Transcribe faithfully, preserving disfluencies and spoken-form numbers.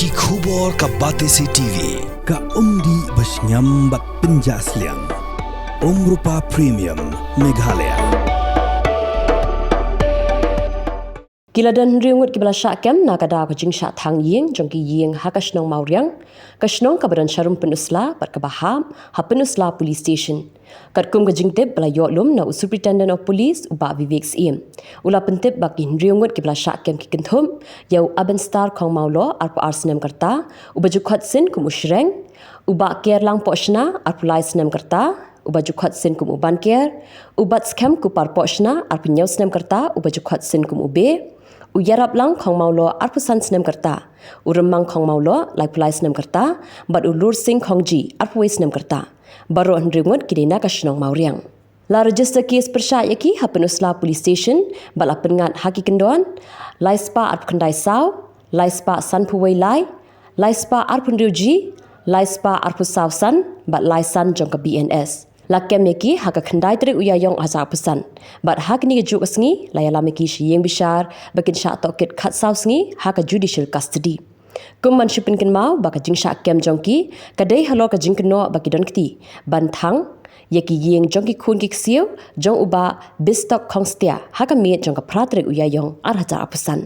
Ki khubor ka Batesi TV, ka umdih bashngiam bad pynjah sliang. Umrupa Premium, Meghalaya. Ki la don hynriew ngut kiba la shah kem na ka daw ka jingshah thang ïing jong ki ïing ha ka shnong Mawriang, ka shnong kaba don sharum Pynursla bad kaba hap ha Pynursla Police Station. Katkum ka jingtip ba la ïoh lum na u Superintendent of Police, u Bah Vivek Syiem, u la pyntip ba ki hynriew ngut kiba la shah kem ki kynthup ïa u Abenstar Khongmawloh, arphew ar snem ka rta, uba ju khot sien kum u Shreng, u Bah Kerlang Pohshna, arphew lai snem ka rta, uba ju khot sien kum u Banker, u Batskhem Kupar Pohshna, arphew hynñiew snem ka rta, uba ju khot sien kum u Be, u Ïaraplang Khongmawloh, arphew san snem ka rta, u Rymmang Khongmawloh, laiphew lai snem ka rta, bad u Lursing Khongji, arphew wei snem ka rta. Baroh hynriew ngut ki dei na ka shnong Mawriang. La register case pyrshah ïa ki ha Pynursla Police Station bad la pynngat ha ki kyndon lai spah arphew khyndai saw, lai spah sanphew wei lai, lai spah arphew hynriew G, lai spah arphew saw san bad lai san jong ka B N S. La kem ïa ki ha ka khyndai tarik u Ïaïong arhajar arphew san. Bad ha kane kajuh ka sngi la ïalam ïa ki sha ïing bishar ba kin shah tohkit khatsaw sngi ha ka judicial custody. Kum ban shu pynkynmaw ba ka jingshah kem jong ki ka dei halor ka jingkynnoh ba ki don kti ban thang ïa ki ïing jong ki khun ki ksiew jong u Bah Bistok Khongstia ha ka miet jong ka phra tarik u Ïaïong arhajar arphew san.